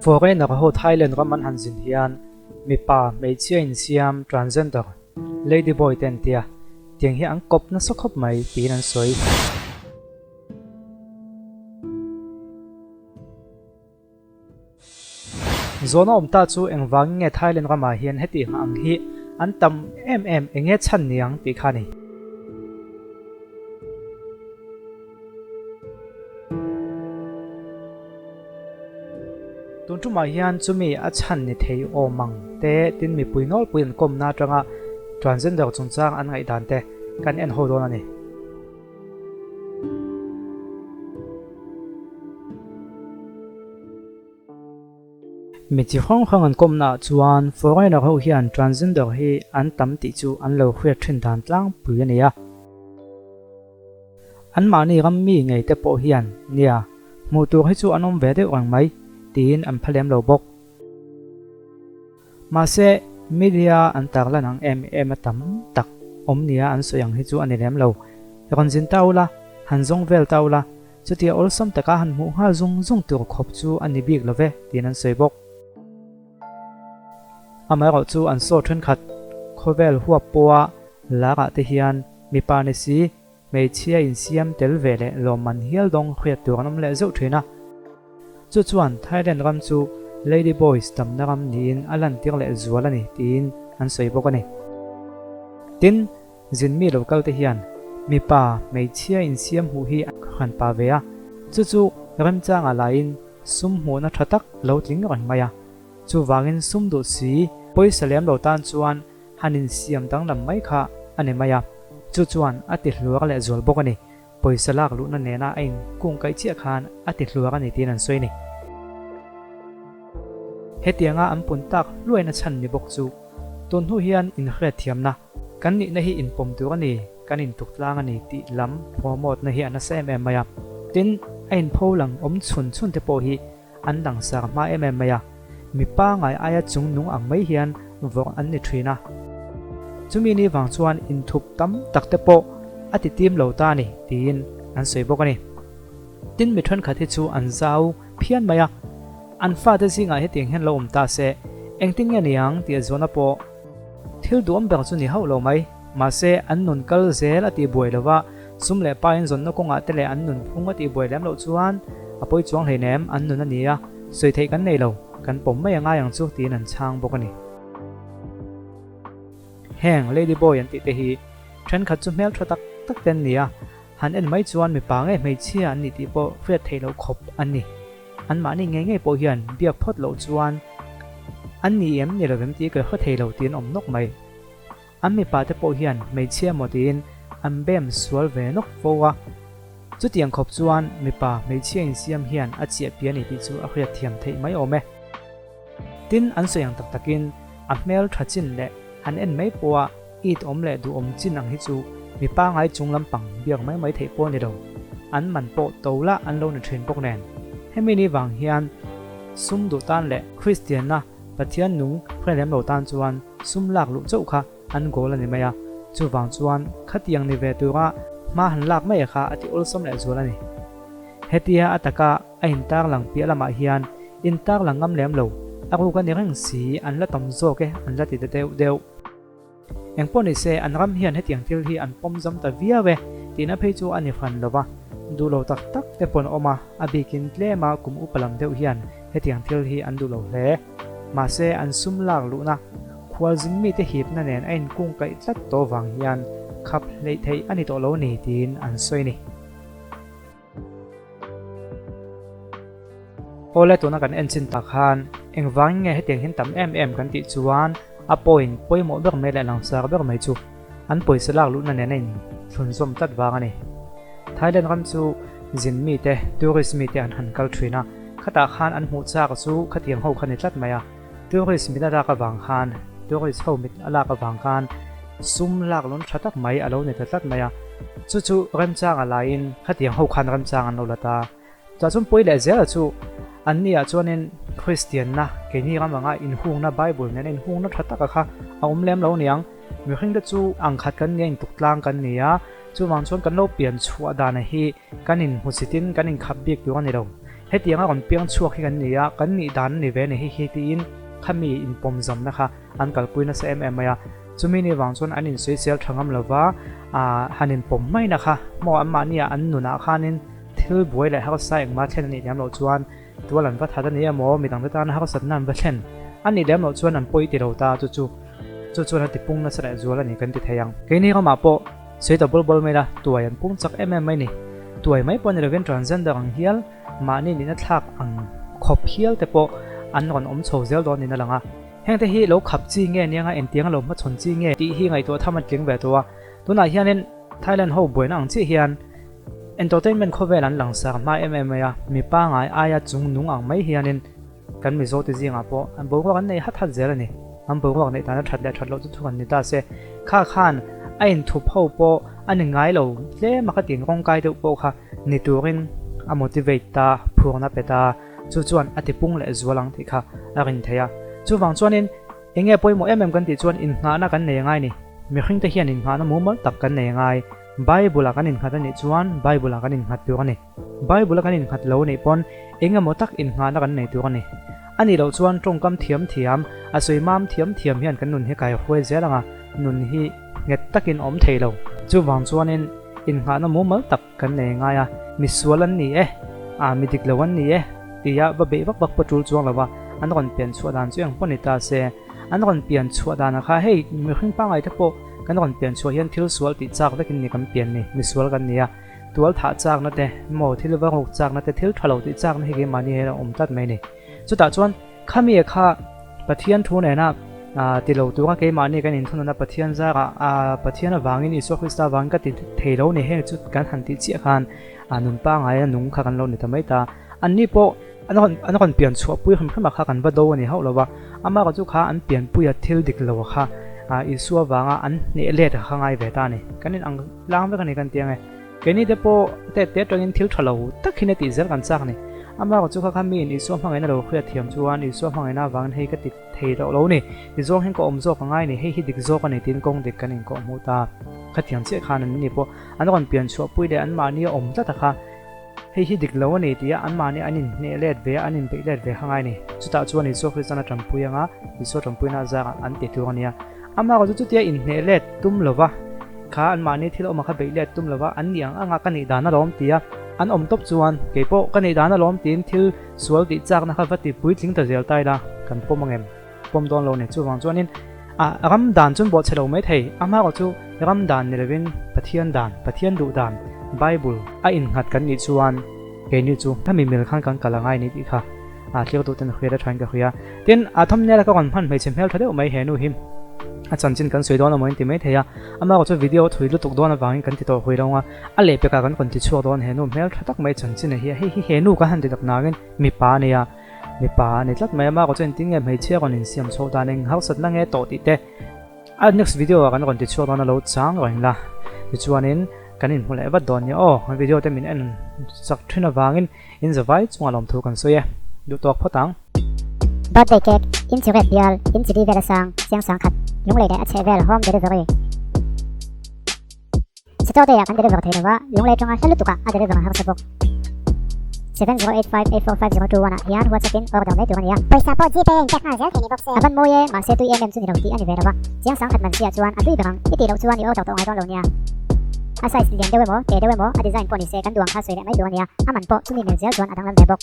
Foreigner ho Thailand ram an han zin hian mipa hmeichhia insiam transgender ladyboy te an tia, tiang hi an kawp nasa khawp mai tiin an sawi. Zawhna awm ta chu engvangin nge Thailand ramah hian heti ang hi an tam em em enge chhan niang tih kha a ni. Tun tumah hian chumi a chhan ni thei awm ang te tin mipui nawlpui an kawmna atanga transgender chungchang an ngaihdan te kan en ho dawn a ni. Mi chi hrang hrang an kawmnaah chuan foreigner ho hian transgender hi an tam tih chu an lo hriat thin dan tlangpui a ni a. Anmahni ram mi ngei te pawh hian, Nia, hmuh tur hi chu an awm ve deuh reng mai, tiin an pha lem lo bawk. Mahse, media an tarlan ang em em a tam tak awm nia an sawi ang hi chu a ni lem lo. Rawn zin ta ula, han zawng vel ta ula, chutia awlsam taka han hmuh nghal zung zung tur khawp chu a ni bik lo ve, tiin an sawi bawk. Amaherawh chu an saw thenkhat khawvel huap pawha larah te hian mipa ni si, Hmeichhia insiam tel ve leh lawmman hial dawng hriat tur an awm leh zeuh thin a. Chu chuan Thailand ram chu Lady Boys tamna ram niin a lantir leh zual a ni tiin an sawi bawk a ni. Tin, zin mi lo kal te hian mipa hmeichhia insiam hmuh hi an han pa ve a, chu chu remchangah laiin sum hmuhna tha tak lo tling reng mai a. Chuvangin sum duh si, pawisa lem lo tan chuan Han insiam danglam mai kha a ni mai a, chu chuan a ti hluar leh zual bawk a ni. Pawisa lak luhna nena a inkung kaih chiah khan a ti hluar a ni tiin an sawi a ni. Hetianga an pun tak hluaina chhan ni bawk chu tun hnu hian inhriat thiamna, kan nihna hi inpawm tur a ni, kan intuk tlang a ni tih lam promote na hi a nasa em em mai a. Tin, a inpho lang awm chhun chhun te pawh hi An langsar hma em em mai a, mi pangai aia chung nung ang mai hian vawrh an ni thin a. Chumi ni vang chuan inthup tam tak te pawh a ti tim lo ta a ni tiin an sawi bawk a ni. Tin mi thenkhat hi chu an zau phian mai a, an fate zingah hetiang hian lo awm ta se engtin nge niang tih a zawhna pawh thil duhawm ber chu ni hauh lo mai. Mahse an nun kal zel a tih buai lova, sum leh pa in zawnna kawngah te leh an nun phung a tih buai lem loh chuan a pawi chuang hleinem an nun a ni a, sawi theih kan nei lo, kan pawm mai a ngai ang chu tiin an chhang bawk a ni. Heng Lady Boy an tih te hi thenkhat chu hmeltha tak tak te an ni a, han en mai chuan mipa nge hmeichhia an nih tih pawh hriat theih loh khawp an ni. Anmahni ngei ngei pawh hian biak phawt loh chuan an ni em ni lovem tih ka hre thei lo tiin awm nawk mai. An mipa te pawh hian hmeichhia maw tiin an bem sual ve nawk fo a, chutiang khawp chuan mipa hmeichhia insiam hian a chiah pi a ni tih chu a hriat thiam theih mai awm e. Tin, an sawi ang tak takin a hmel tha chin leh han en mai pawha it awm leh duhawm chin ang hi chu mipa ngai chung lampang biak mai mai theih pawh a ni lo, an man pawh to lah an lo ni thin bawk nen. Hemi ni vang hian sum duh tan leh Kristianna Pathian nung hre lem lo tan chuan sum lak luh chauh kha an goal a ni mai a, chuvang chuan khatiang ni ve tura hma han lak mai kha a ti awlsam leh zual a ni. Hetia a taka a intarlang piah lamah hian intarlang ngam lem lo, a ruk a ni reng si, an la tam zawk e an la ti ta deuh deuh. Engpawh ni se, an ram hian hetiang thil hi an pawm zam ta viau e tihna phei chu a ni hran lo va, duh lo tak tak te pawh an awm a, a bikin tlema kum upa lam deuh hian hetiang thil hi an duh lo hle. Mahse, an sum lak luhna, khualzin mite hipna nen a inkungkaih tlat tawh vang hian khap hleih theih a ni tawh lo ni tiin an sawi a ni. Awle tuna kan en chin tak khan engvangin nge hetiang hian tam em em kan tih chuan a point pawimawh ber mai leh langsar ber mai chu an pawisa lak luhna nen a in thlunzawm tlat vang a ni. Thailand ram chu zin mite, tourist mite an han kal thin a, khatah khan an hmuh chak chu khatiang ho kha ni tlat mai a, tourist mit a lak avang khan, tourist ho mit a lak avang khan sum lak lun tha tak mai a lo ni ta tlat mai a, chu chu remchang a laiin khatiang ho khan remchang an lo la ta. Chah chuan pawi leh zela chu an niah chuanin Kristianna keini ram anga inhungna Bible nena inhungna tha taka kha a awm lem lo niang. Mihringte chu ang khat kan nia intuk tlang kan ni a, chuvang chuan kan lo pian chhuah dana hi kan inhmusitin kan inkhap bik tur a ni lo. Hetianga rawn piang chhuak hi kan ni a, kan nih dan a ni ve a ni hei hi tiin khami inpawmzamna kha an kalpui nasa em em mai a. Chumi ni vang chuan an insawisel tha ngam lova, han inpawm maina kha maw anmahnia an nunah khanin thil buai leh harsa engmah thlen a nih lem loh chuan tual an va that a ni emaw midangte tana harsatna an va thlen a nih lem loh chuan an pawi ti lo ta chu chu chu chuan a tipung nasa leh zual a ni kan ti thei ang. Keini ramah pawh sawi ta bawl bawl mai la, tuai an pung chak em em mai ni. Tuai mai pawh ni lovin transgender ang hial mahni nihna thlak ang khawp hial te pawh an rawn awm chho zel dawn niin a lang a. Hengte hi lo khap chi nge nianga engtianga lo hmachhawn chi nge tih hi ngaihtuah tham a tling ve tawh a. Tunah hianin Thailand ho buaina ang chiah hian entertainment khawvel an langsar hma em em mai a, mi pangai aia chung nung ang mai hianin kan Mizo te zingah pawh an boruak an nei hat hat zel a ni. An boruak neih dana that leh that loh chu thu kan ni ta se. Kha khan a inthup ho pawh a ni ngai lo tlem a ka tin rawngkai deuh pawh kha ni turin a motivate ta, phurna pe ta. Chu chuan a tipung leh zual ang tih kha a rin thei a. Chuvang chuanin eng nge pawimawh em em kan tih chuan innghahna kan nei angai ni. Mihringte hian innghahna mumal tak kan nei angai. Bible-ah kan innghat a nih chuan Bible-ah kan innghat tur a ni. Bible-a kan innghat lo nih pawn eng emaw tak innghahna kan nei tur a ni. A nih loh chuan tawngkam thiam thiam, a sawi mam thiam thiam hian kan nun hi kai hruai zel ang a, nun hi nghet takin a awm thei lo. Chuvang chuanin innghahna mumal tak Kan nei ngai a, mi sual an ni e, ah mi dik lo an ni e, tia va beih vak vak pawh tul chuang lo va, an rawn pian chhuah dan chu eng pawh ni ta se, an rawn pian chhuah danah kha hei mihring pangngai te pawh kan rawn pian chhuah hian thil sual tih chak vekin ni kan pian ni, mi sual kan ni a, tual thah chakna te maw thil va ruk chakna te thil tha lo tih chakna hi keimahni hian a awm tlat mai ni. Chutah chuan Khami kha Pathian thu nena ti lo tura keimahni kan inthunun a, Pathian zarah Pathian avangin Isua Krista avangin ka ti thei lo ni, heng chu kan han tih chiah khan nun pangngai a nung kha kan lo ni ta mai ta. Anni pawh an rawn an rawn pian chhuah pui hrim hrim a kha kan va do a ni hauh lo va, amaherawh chu kha an pianpui a thil dik lo kha Isua avanga an hneh let kha ngai ve ta a ni. Kan in ang tlang vek a ni kan ti ang e. Keini te pawh tet te atangin thil tha lo tak hi na tih zel kan chak a ni. Amaherawh chu kha kha miin Isua hmangaihna lo hriat thiam chuan Isua hmangaihna avangin hei ka ti thei tawh lo ni, ti zawng hian ka awm zawk a ngai ni, hei hi dik zawk a ni tiin kawng dik kan inkawh hmuh ta. Khatiang chiah khan an ni pawh an rawn pian chhuah pui leh anmahni a awm tlat a kha hei hi dik lo a ni tia anmahni an inhneh let ve a, an inbeih let ve kha ngai ni. Chutah chuan Isua Kristan a tanpui anga Isua tanpuina a zarah an ti tur a nia. Amaherawh chu chutia inhneh let tum lova, kha anmahni thil awma kha beih let tum lova, an nih ang anga ka nih dan alawm tia an awm tawp chuan keipawh ka nih dan alawm tiin thil sual tih chakna kha va ti puitling ta zel ta ila kan pawm ang em? Pawm dawn lo ni. Chuvang chuanin a ram dan chu an bawhchhe lo mai thei. Amaherawh chu ram dan ni lovin Pathian dan, Pathian duh dan, Bible a innghat kan nih chuan keini chu hemi mil khan kan kal angai ni tih kha a thlir duh ten hriat a thain ka hria. Tin, a thumbnail a ka rawn hman hmeichhe hmel tha deuh mai he nu hi a chanchin kan sawi dawn amaw in ti mai thei a, amaherawh chu video thui lutuk dawn avangin kan ti tawh hui lo ang a, a lehpekah kan rawn ti chhuak dawn he nu hmel tha tak mai chanchin a hi a, hei hi he nu kan han ti tak nangin mipa a nia, mipa a ni tlat mai amaherawh chu engtin nge hmeichhia rawn insiam chhoh dan eng harsatna nge tawh tih te A next video ah kan rawn ti chhuak dawn a lo chang reng la tichuanin kan inhmu leh vat dawn nia aw video te min en chak thin avangin in zavai chungah lawmthu kan sawi e duh tawk phawt ang. Birthday cake, in chi ret bial, in chi li vel a sang, chiang sang khat, lunglei leh a chheh vel home delivery. Saturday ah kan deliver thei lova, lunglei atanga hla lutuk ah a deliver a harsa bawk. 7085845021 ah hian WhatsApp in order mai tur a ni a. Pawisa pawh Gpay a inpek nghal zel thei ni bawk se. A ban mawi e, mahse tui em em chu ni lo tih a ni ve lova. Chiang sang khat man chiah chuan a tui ber ang, i tih loh chuan i order tawh ngai dawn lo nia. A size lian deuh emaw, te deuh emaw, a design pawh ni se kan duang kha sawi leh mai tur a ni a, a man pawh chumi mil zel chuan a danglam ve bawk.